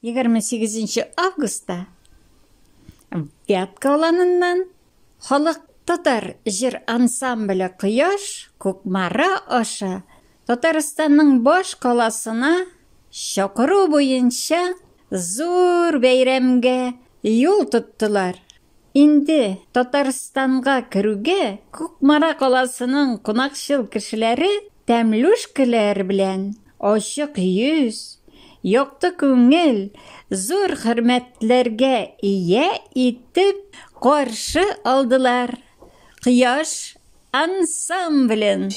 28 августта Вятка аланыннан халык татар җыр ансамбле Кояш Кукмара аша Татарстанның баш каласына чакыру буенча зур бәйрәмгә юл тоттылар. Инде Татарстанга керүгә Кукмара каласының кунакчыл кешеләре тәмлүшкәләр белән ачык йөз, якты күңел, зур хөрмәтләргә ия итеп каршы алдылар. Кояш ансамблен.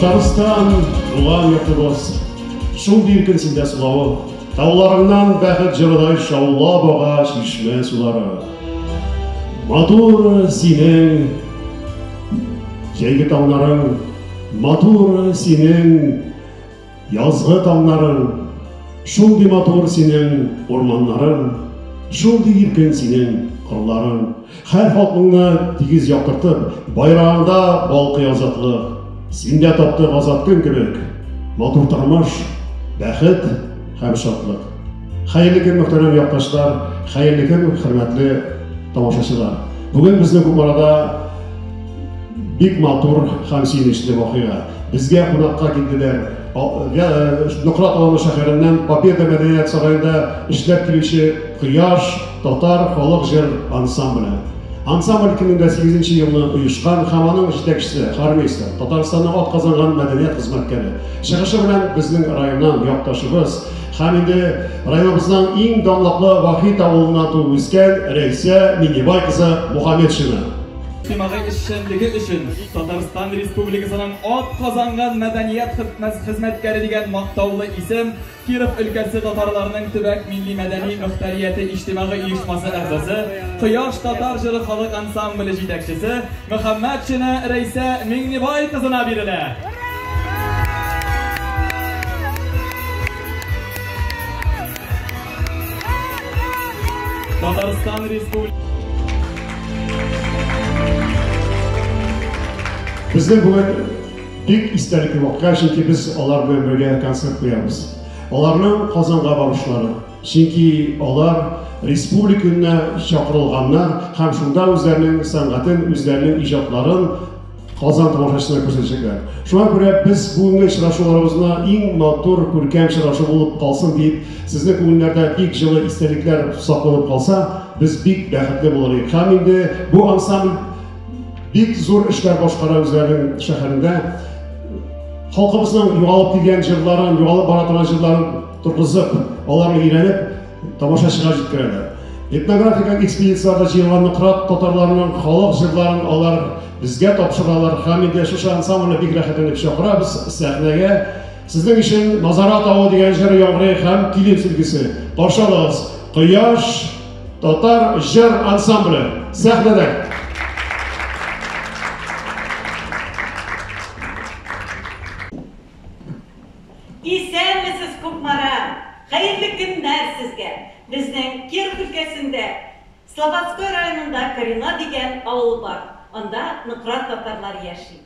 Татарстан, туган йортыбыз, шундый иркен синдә сулавы. Тауларыңнан бәхет җырыдай шаулап ага чишмә сулары. Матур синең җәйге таңнарың, матур синең язгы таңнарың, шундый матур синең урманнарың, шундый иркен синең кырларың. Һәр халкыңны тигез яктыртып, байрагыңда балкый азатлык. Синдә таптык азат көн кебек, матур тормыш, бәхет һәм шатлык. Хәерле көн, мөхтәрәм якташлар, хәерле көн, хөрмәтле тамашачылар. Бүген безнең Кукмарада бик матур һәм сөенечле вакыйга. Безгә кунакка килделәр. Нократ Аланы шәһәреннән Победа мәдәният сараенда эшләп килүче Кояш татар халык җыр ансамбле. Ансамбль 2008 елны оешкан һәм аның җитәкчесе, хормейстер, Татарстанның атказанган мәдәният хезмәткәре. Чыгышы белән безнең районнан якташыбыз һәм инде районыбызның иң данлыклы Вахит авылына туып үскән Рәйсә Миннебай кызы Мухаметшина. Иҗтимагый эшчәнлеге өчен Татарстан Республикасының атказанган мәдәният хезмәткәре дигән мактаулы исем Киров өлкәсе татарларының төбәк милли-мәдәни мөхтәрияте иҗтимагый оешмасы әгъзасы, Кояш татар җыры халык ансамбле җитәкчесе Мөхәммәтшина Рәйсә Миңнебай кызына бирелә. Татарстан Республикасы Безнең бүген бик истәлекле вакыйга, чөнки без алар белән бергә концерт куябыз. Аларның Казанга барышлары, чөнки алар республика көненә чакырылганнар һәм шунда үзләренең сәнгатен, үзләренең иҗатларын Казан тамашачысына күрсәтәчәкләр. Шуңа күрә без бүгенге очрашуларыбызны иң матур, күркәм очрашу булып калсын дип, сезнең күңелләрдә бик җылы истәлекләр сакланып калса, без бик бәхетле булыр идек. Һәм инде бу ансамбль бик зур эшләр башкара үзләренең шәһәрендә. Халкыбызның югалып килгән җырларын, югалып бара торган җырларын торгызып, аларны өйрәнеп, тамашачыга җиткерәләр. Этнографик экспедицияләрдә җыелган Нократ татарларының халык җырларын алар безгә тапшыралар һәм инде шушы ансамбльне бик рәхәтләнеп чакырабыз сәхнәгә. Сезнең өчен Мазара тавы дигән җыр яңгырый һәм килен сөлгесе. Каршы алыгыз, Кояш татар җыр ансамбле сәхнәдә. Исәнмесез, Кукмара! Хәерле көннәр сезгә! Безнең Киров өлкәсендә, Слободской районында Корено дигән авыл бар. Анда Нократ татарлары яши.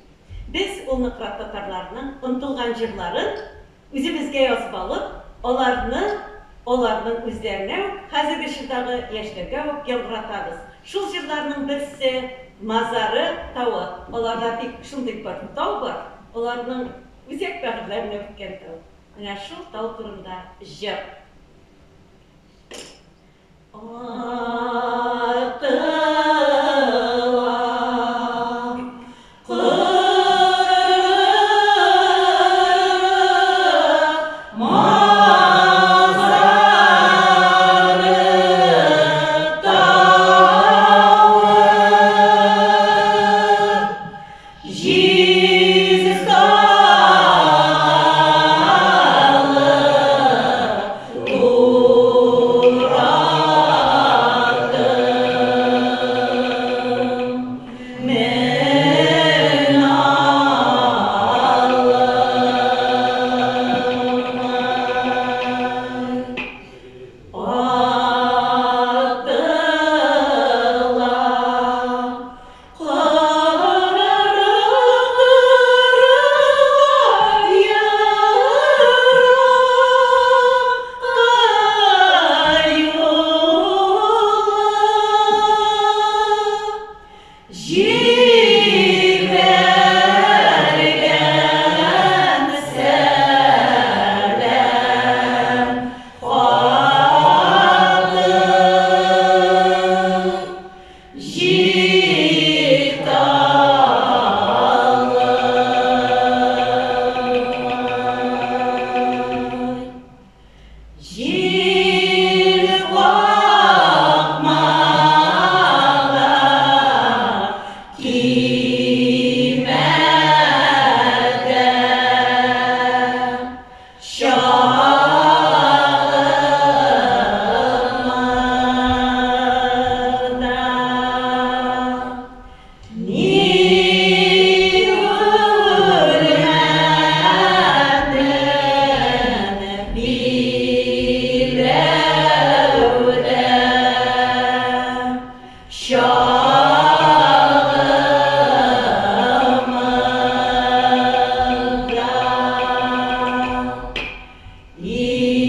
Без ул Нократ татарларының онытылган җырларын үзебезгә язып алып, аларны аларның үзләренә үк, хәзерге чордагы яшьләргә үк яңгыратабыз. Шул җырларның берсе, Мазары тавы. Аларда бик шундый бер тау бар, аларның Үзәк бәгырьләренә үткән тау. Менә шул тау турында җыр. Артыла Җил какмады кимәде, Чагымда ни үлмәдем биләүдә, Чагымда ишекләр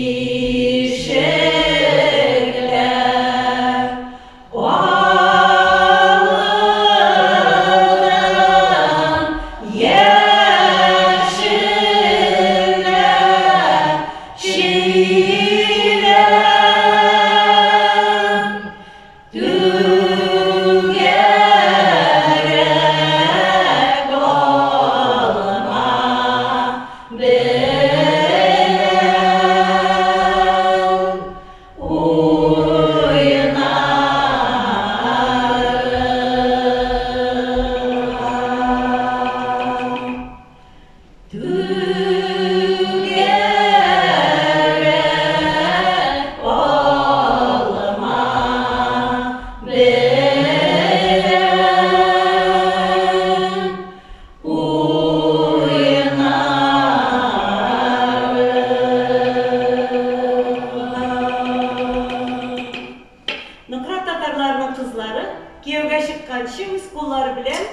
алдан яшелләр чирәм түгәрәк алма белән уйнарым. Түгәрәк алма белән уйнарым. Нократ татарларының кызлары кияүгә чыкканчы үз куллары белән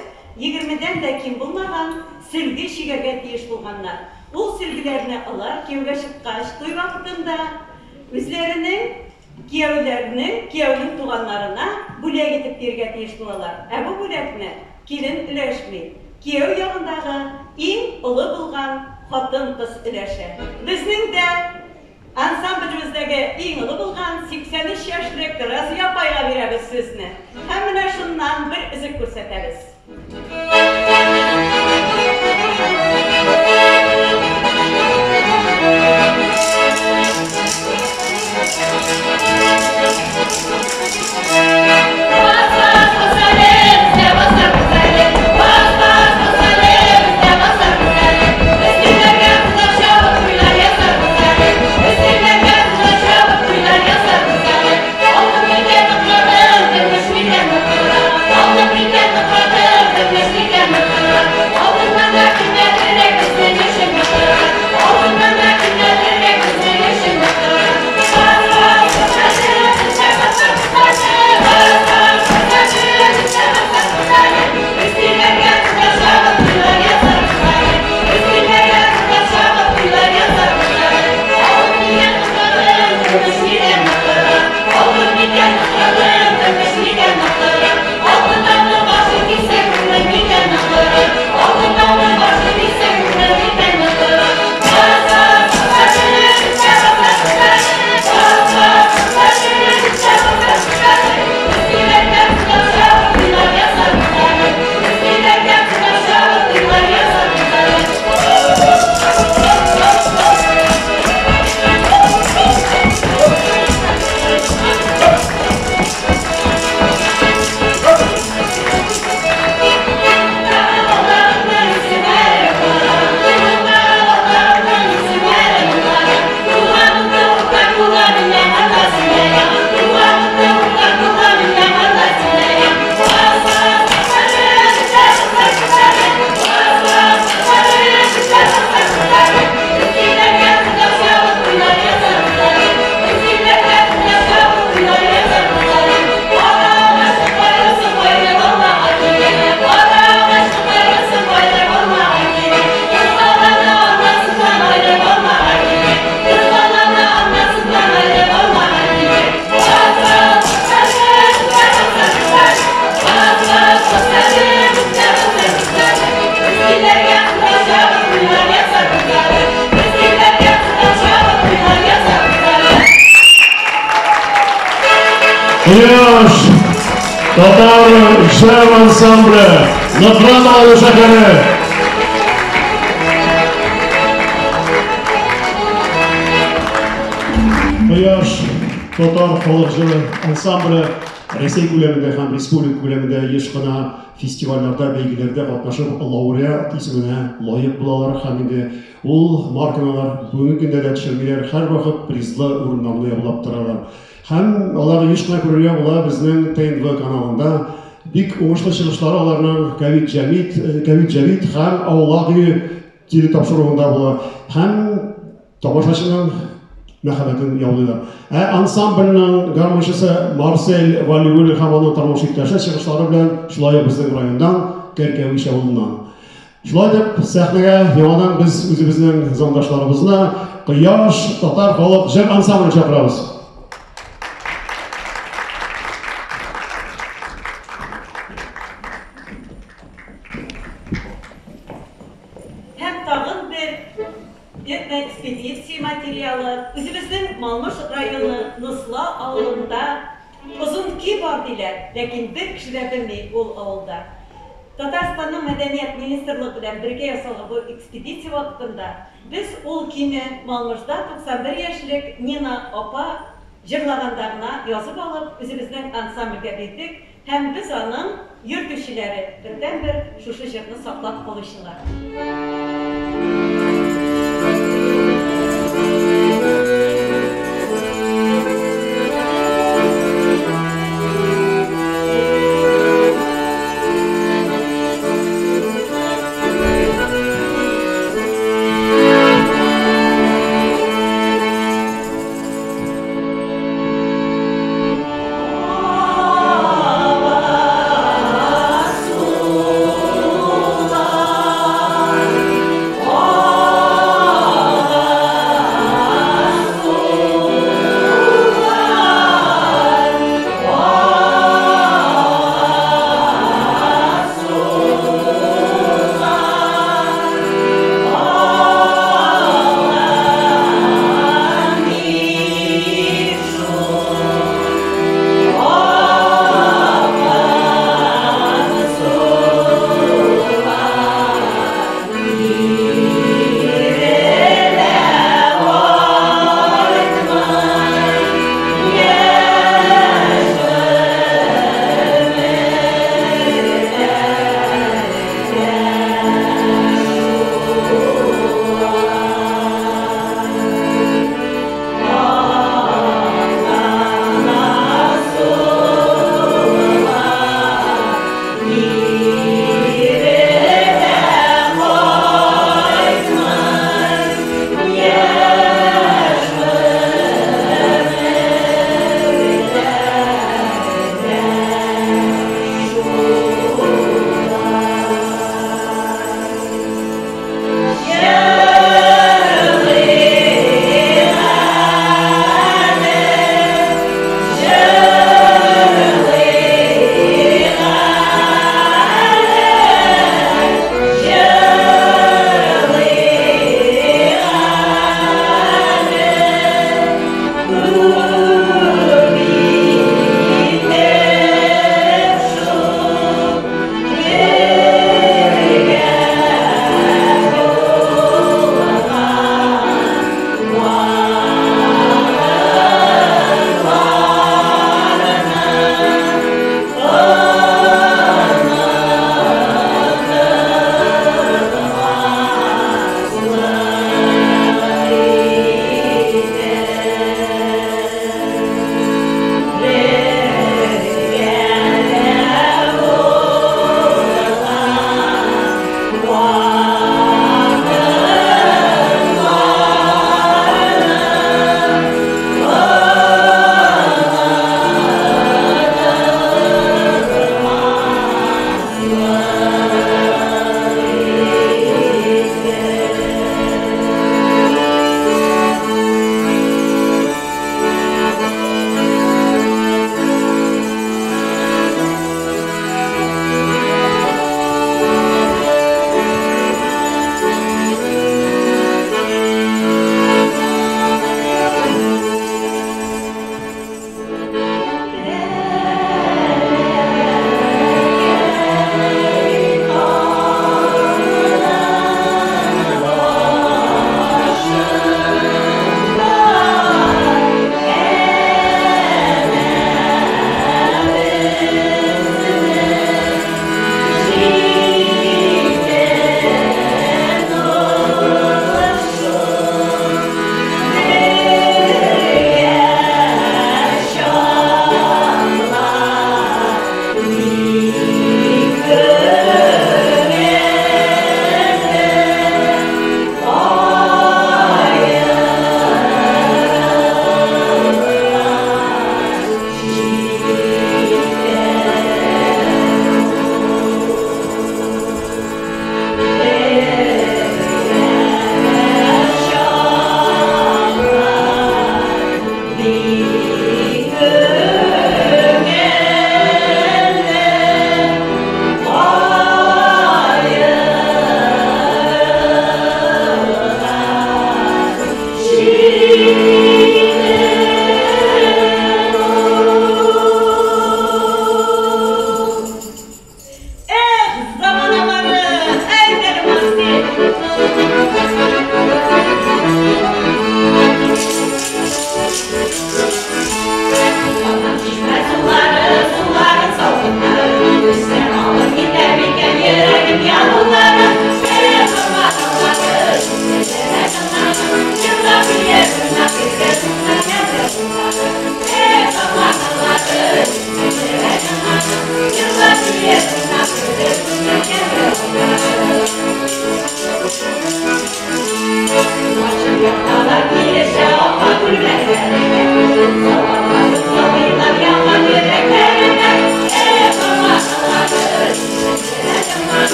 20дән дә ким булмаган сөлге чигәргә тиеш булганнар. Ул сөлгеләрне алар кияүгә чыккач туй вакытында үзләренең кияүләренең, кияүнең туганнарына бүләк итеп бирергә тиеш булалар. Ә бу бүләкне килен өләшми. Кияү ягындагы иң олы булган хатын-кыз өләшә. Безнең дә ансамблебездәге иң олы булган 83 яшьлек Разия апайга бирәбез сүзне. Һәм менә шуннан бер өзек күрсәтәбез. Кояш татар җыр ансамбле, Нократ авылы шәһәре. Кояш татар халык җыры ансамбле Рәсәй күләмендә һәм республика күләмендә еш кына фестивальләрдә, бәйгеләрдә катнашып, лауреат исеменә лаек булалар һәм инде ул марканы алар бүгенге көндә дә төшермиләр, һәрвакыт призлы урыннарны яулап торалар. Һәм аларны еш кына күрергә була безнең ТНВ каналында. Бик уңышлы чыгышлары аларның Кавит Җәмит, Кавит Җәвит һәм Аулак өе телетапшыруында була. Һәм тамашачының мәхәббәтен яулыйлар. Ә ансамбльнең гармунчысы Марсель Валиуллин һәм аның тормыш иптәше чыгышлары белән шулай ук безнең районнан, Кәркәвич авылыннан. Шулай итеп, сәхнәгә яңадан без үзебезнең замандашларыбызны Кояш татар халык җыр ансамблен чакырабыз. Һәм тагын бер этноэкспедиция материалы үзебезнең Малмыж районы Носла авылында озын көй бар диләр, ләкин бер кеше дә белми ул авылда. Татарстанның Мәдәният министрлыгы белән бергә ясалган бу экспедиция вакытында без ул көйне Малмыжда 91 яшьлек Нина апа җырлаганда гына язып алып, үзебезнең ансамбльгә бирдек. Һәм без аның йөртүчеләре, бердәнбер шушы җырны саклап калучылар.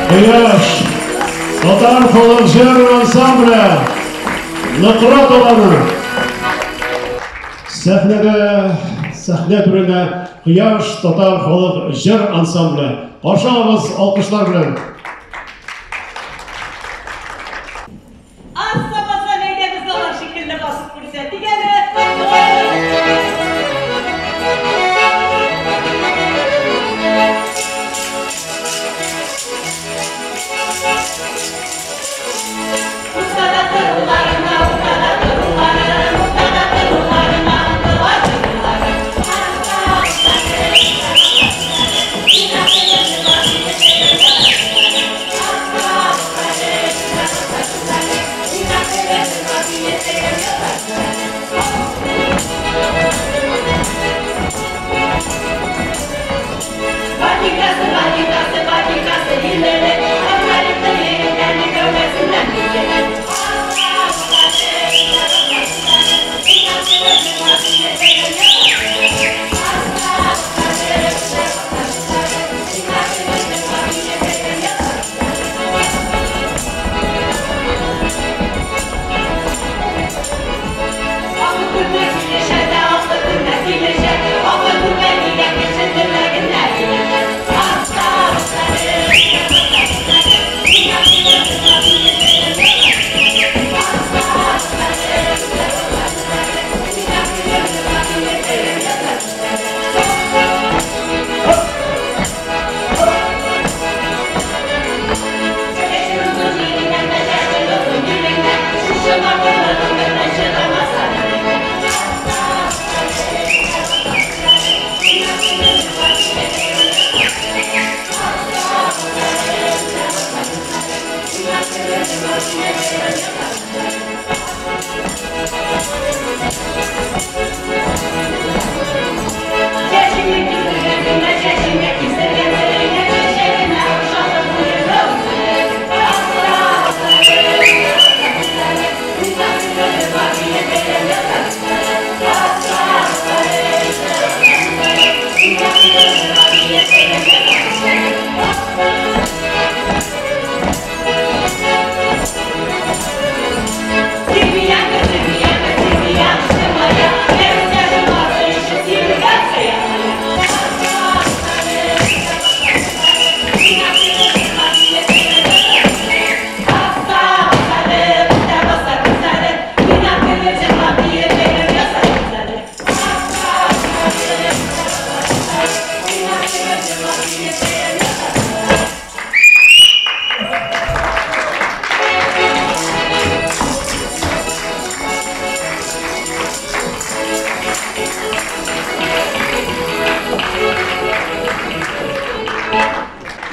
Кояш, татар халык җыр ансамбле, Ныкрат аланы. Сәхнәдә, сәхнә түрендә Кояш татар халык җыр ансамбле. Каршы алабыз алкышлар белән. Асса баса мәйдәбез алар шикелле басып күрсәтик әле.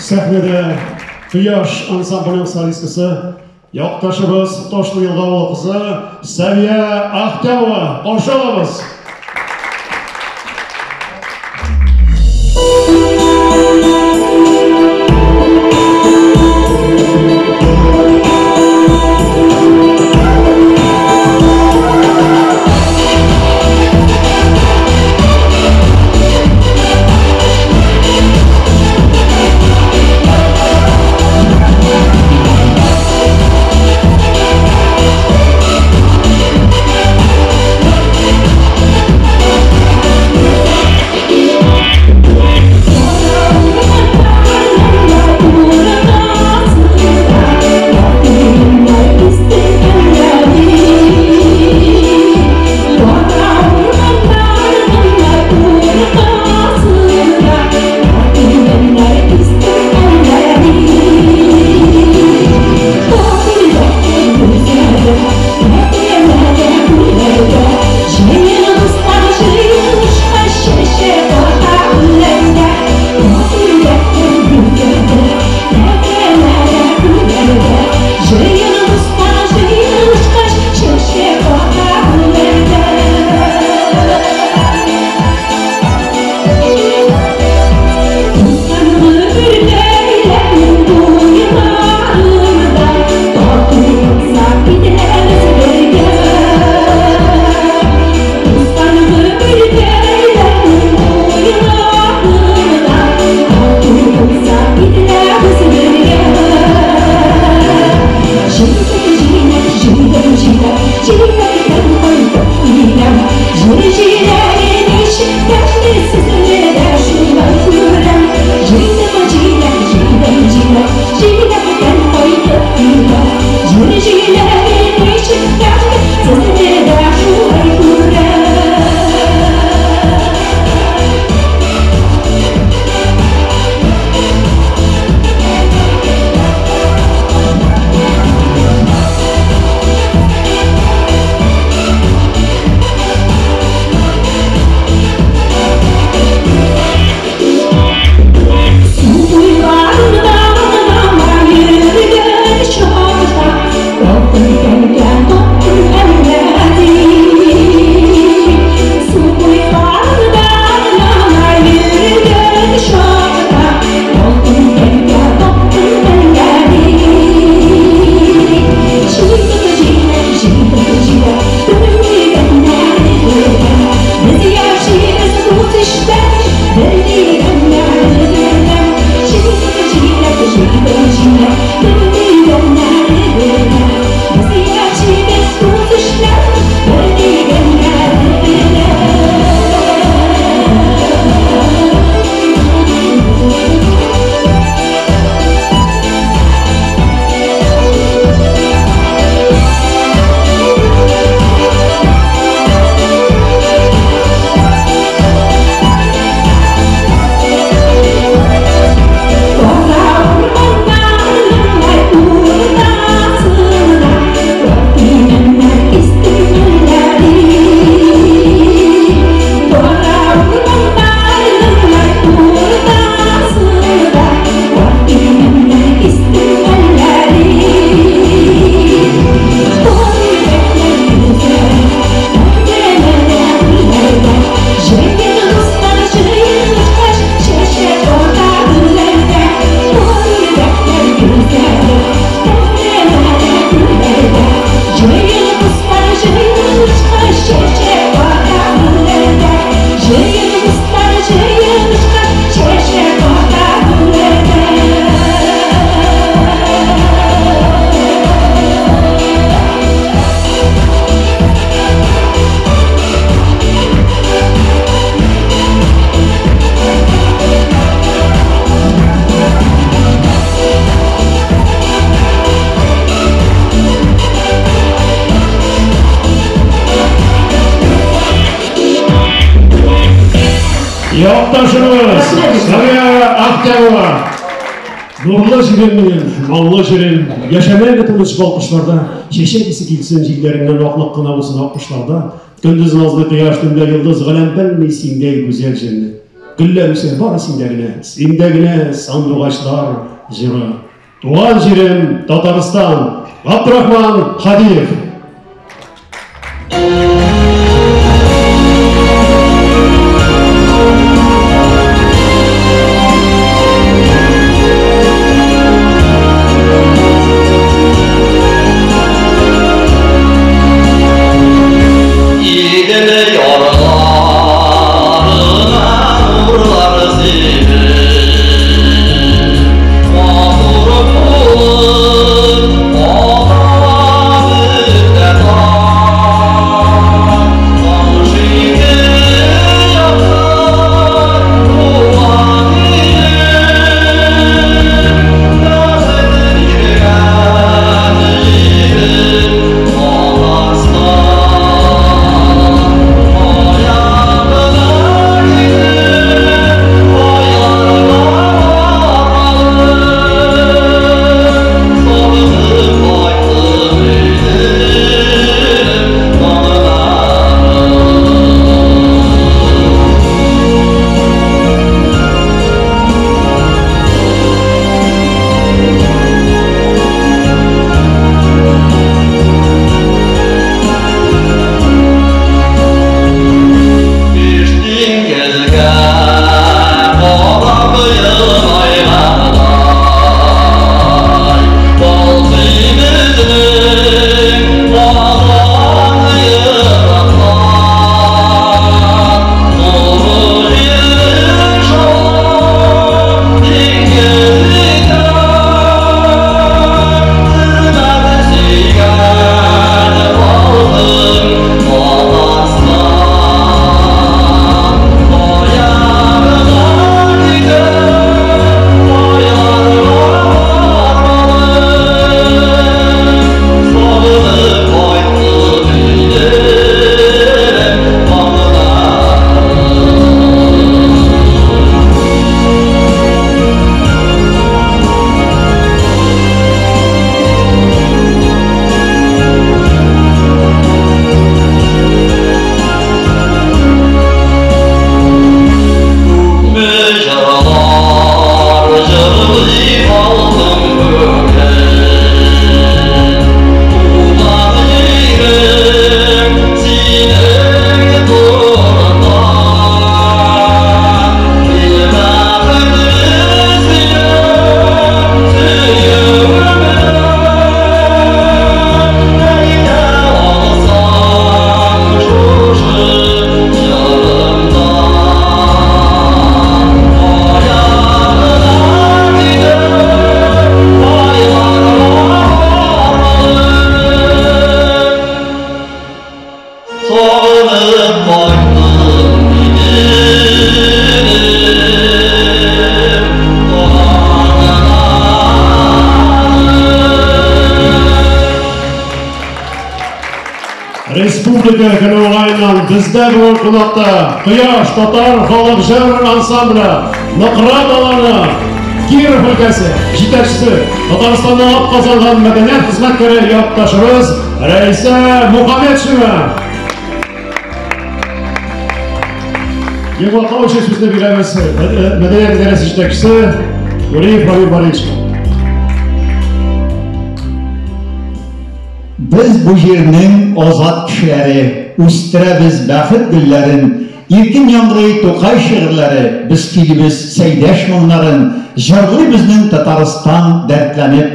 Сәхнәдә Кояш ансамблының солисткасы, якташыбыз Ташлы Елга авылы кызы Сәвия Ахтямова. Каршы алабыз! Якташыбыз Сәвия Ахтямова. Нурлы җирем минем, моңлы җирем, яшәмә тыныч балкышларда, чәчәк исе килсен җилләреңнән, аклык кына булсын аккошларда. Көндез назлы кояш, төнлә йолдыз, галәм белми синдәй гүзәл җирне. Гөлләр үсә бары синдә генә, синдә генә сандугачлар җыры. Туган җирем Татарстан. Габдрахман Хадиев. Республика көне уңаеннан бездә бүген кунакта Кояш татар халык җыр ансамбле Нократ аланы Киров өлкәсе җитәкчесе Татарстанның атказанган мәдәният хезмәткәре якташыбыз Рәйсә Мухаметшина. Йомгаклау өчен сүзне бирәбез мәдәният идарәсе җитәкчесе Нуриев Равил Борисович. Без бу җирнең азат кешеләре, Үстерәбез бәхет гөлләрен. Иркен яңгырый Тукай шигырьләре, Без көйлибез Сәйдәш моңнарын. Җырлый безнең Татарстан дәртләнеп.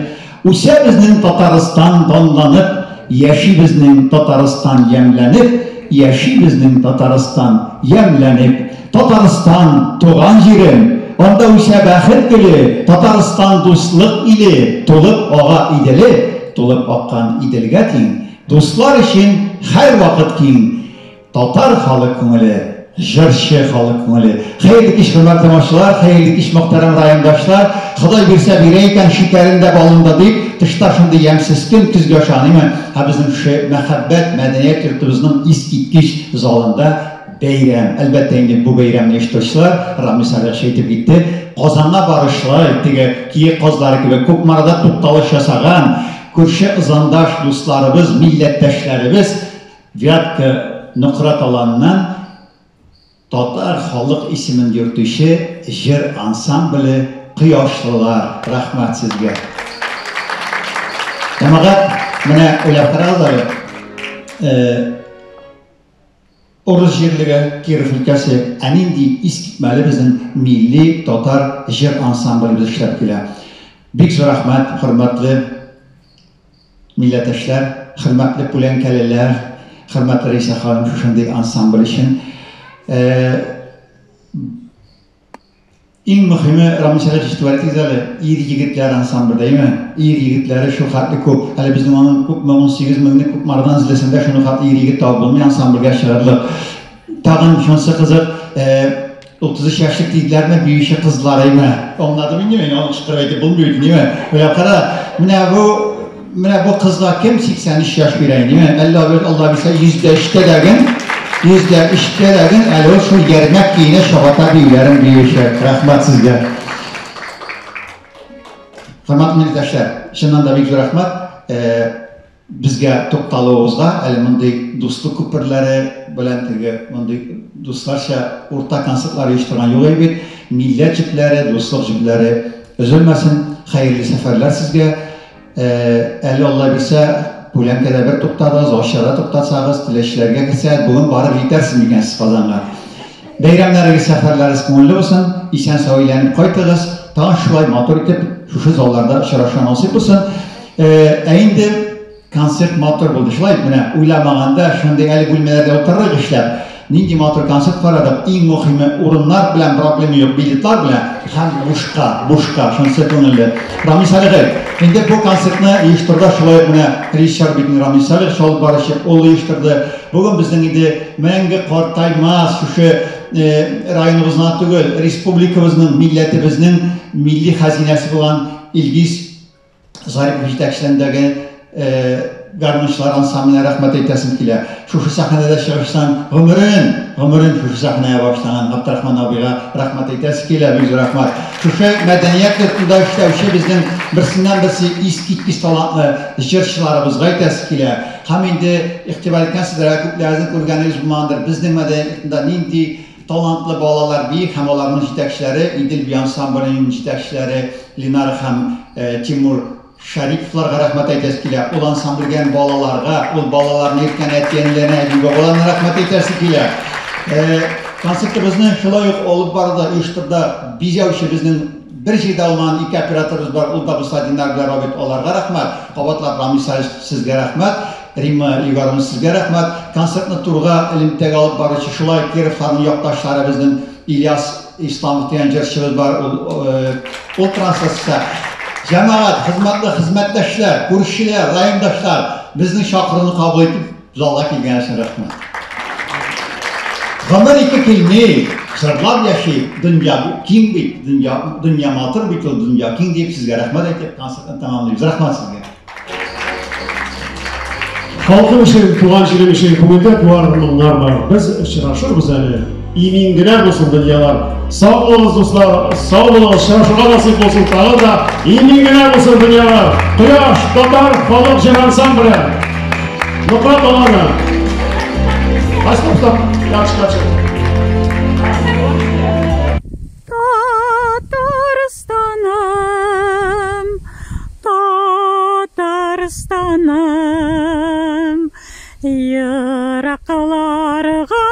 Үсә безнең Татарстан данланып, Яши безнең Татарстан ямьләнеп, Яши безнең Татарстан ямьләнеп. Татарстан, туган җирем, Анда үсә бәхет гөле, Татарстан, дуслык иле, Тулып ага Иделе, Тулып аккан Иделгә тиң, Дуслар өчен һәрвакыт киң. Татар халык күңеле, җырчы халык күңеле. Хәерле кич, хөрмәтле тамашачылар, хәерле кич, мөхтәрәм райондашлар. Ходай бирсә бирә икән, шикәрен дә, балын да дип, тышта шундый ямьсез көн, көзге аша, Ә безнең шушы мәхәббәт мәдәният йортыбызның искиткеч залында бәйрәм. Әлбәттә инде бу бәйрәмне оештыручылар, Рамис Алякшин әйтеп китте, Казанга барышлай, теге киек казлары кебек Кукмарада тукталыш ясаган күрше ызандаш дусларыбыз, милләттәшләребез Вятка Нократ Аланыннан татар халык исемен йөртүче җыр ансамбле Кояшлылар. Рәхмәт сезгә. Җәмәгать, менә уйлап карагыз әле. Урыс җирлеге, Киров өлкәсе, ә нинди искитмәле безнең милли татар җыр ансамблебез эшләп килә. Бик зур рәхмәт, хөрмәтле милләттәшләр, хөрмәтле пүләнкәлеләр, хөрмәтле Рәйсә ханым шушындый ансамбль өчен. Иң мөхиме, Рамил Сәлахович, игътибар итегез әле, ир-егетләр ансамбле, дәйме? Ир-егетләре шул хәтле күп. Әле безнең аның күпме, 18 меңне Кукмарадан эзләсәң дә, шуның хәтле ир-егет табып булмый ансамбльгә чыгарлык. Тагын шунысы кызык, 33 яшьлек диделәрме, биюче кызлар, әйме? Аңладым инде мин, аны кычкырып әйтеп булмый бит, ниме? Уйлап кара, менә бу Менә бу кызга кем 83 яшь бирә инде? Әллә бер Алла бирсә 103-тә дә ген, 103-тә дә ген әле ул шул ярмәк киенә чабата биюләрен биючәк. Рәхмәт сезгә. Хөрмәтле милләттәшләр, чыннан да бик зур рәхмәт. Безгә тукталуыгызга, әле мондый дуслык күперләре белән теге мондый дусларча урта концертлар оештырган юк иде бит. Милләт җепләре, дуслык җепләре өзелмәсен. Хәерле сәфәрләр сезгә. Әле Алла бирсә, Пүләнкәдә бер туктадыгыз, Арчада туктатсагыз, Теләчеләргә керсә, бүген барып җитәрсез микән сез Казанга? Бәйрәмнәрегез, сәфәрләрегез күңелле булсын, исән-сау әйләнеп кайтыгыз, тагын шулай матур итеп шушы залларда очрашу насыйп булсын. Ә инде концерт матур булды. Шулай менә уйламаганда шундый әле бүлмәләрдә утырырык эшләп. Нинди матур концерт карадык. Иң мөхиме урыннар белән проблема юк, билетлар белән һәм бушка, бушка, шунысы күңелле. Рамил Салихов, инде бу концертны оештырды, шулай ук менә режиссер бит Рамил Салихов алып баручы, ул оештырды. Бүген безнең инде мәңге картаймас шушы районыбызның түгел, республикабызның, милләтебезнең милли хәзинәсе булган Илгиз Зарипов җитәкчелегендәге гармунчылар ансамбленә рәхмәт әйтәсем килә. Шушы сәхнәдә чыгыштан гомерен, гомерен шушы сәхнәгә багышлаган Габдрахман абыйга рәхмәт әйтәсе килә, бик зур рәхмәт. Шушы мәдәният йортында эшләүче безнең берсеннән-берсе искиткеч талантлы җырчыларыбызга әйтәсе килә. Һәм инде игътибар иткәнсездер, әле күпләрегезнең күргәнегез булмагандыр, безнең мәдәният йортында нинди талантлы балалар бии һәм аларның җитәкчеләре, Идел бию ансамбленең җитәкчеләре Ленара һәм Тимур Шәриповларга рәхмәт әйтәсе килә. Ул ансамбльгә балаларга, ул балаларны йөрткән әти-әниләренә, әби-бабаларына рәхмәт әйтәсе килә. Концертыбызны шулай ук алып барды, оештырды бизәүче безнең бер җирдә булмаган ике операторыбыз бар, ул да булса Динар белән Роберт, аларга рәхмәт. Кабатлап Рамил Салихов сезгә рәхмәт. Римма Егоровна, сезгә рәхмәт. Концертны турга элемтәгә алып баручы шулай Кировларның якташлары безнең Ильяс Исламов дигән җырчыбыз бар, ул ул трансляция. Җәмәгать, хезмәтле хезмәттәшләр, күршеләр, райондашлар, безнең чакыруны кабул итеп залга килгән өчен рәхмәт. Гомер ике килми, җырлап яши, дөнья киң бит, дөнья, дөнья матур бит ул, дөнья киң дип сезгә рәхмәт әйтеп концертны тәмамлыйбыз. Рәхмәт сезгә. Халкым өчен, туган җирем өчен күңелдә туар моңнар бар. Без очрашырбыз әле. Имин генә булсын дөньялар. Сау булыгыз, дуслар, сау булыгыз. Очрашуга насыйп булсын тагын да. Имин генә булсын дөньялар. Кояш, татар халык җыр ансамбле. Нократ Аланы. Стоп, стоп. Дальше, дальше. Татарстаным, Татарстаным, еракларга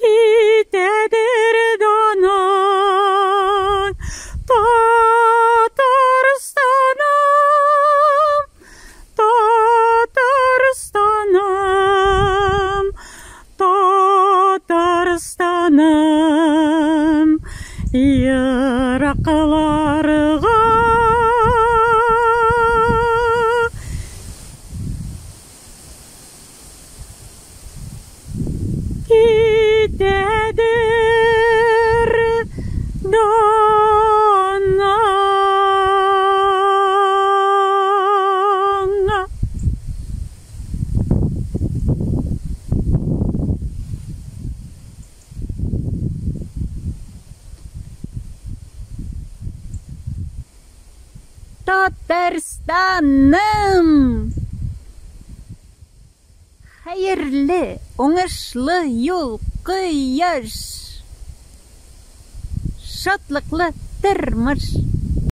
китәдер даның. Татарстаным, Татарстаным, Татарстаным, еракларга. Китәдер даның. Татарстаным! Хәерле, уңышлы юл, кояш, шатлыклы тормыш!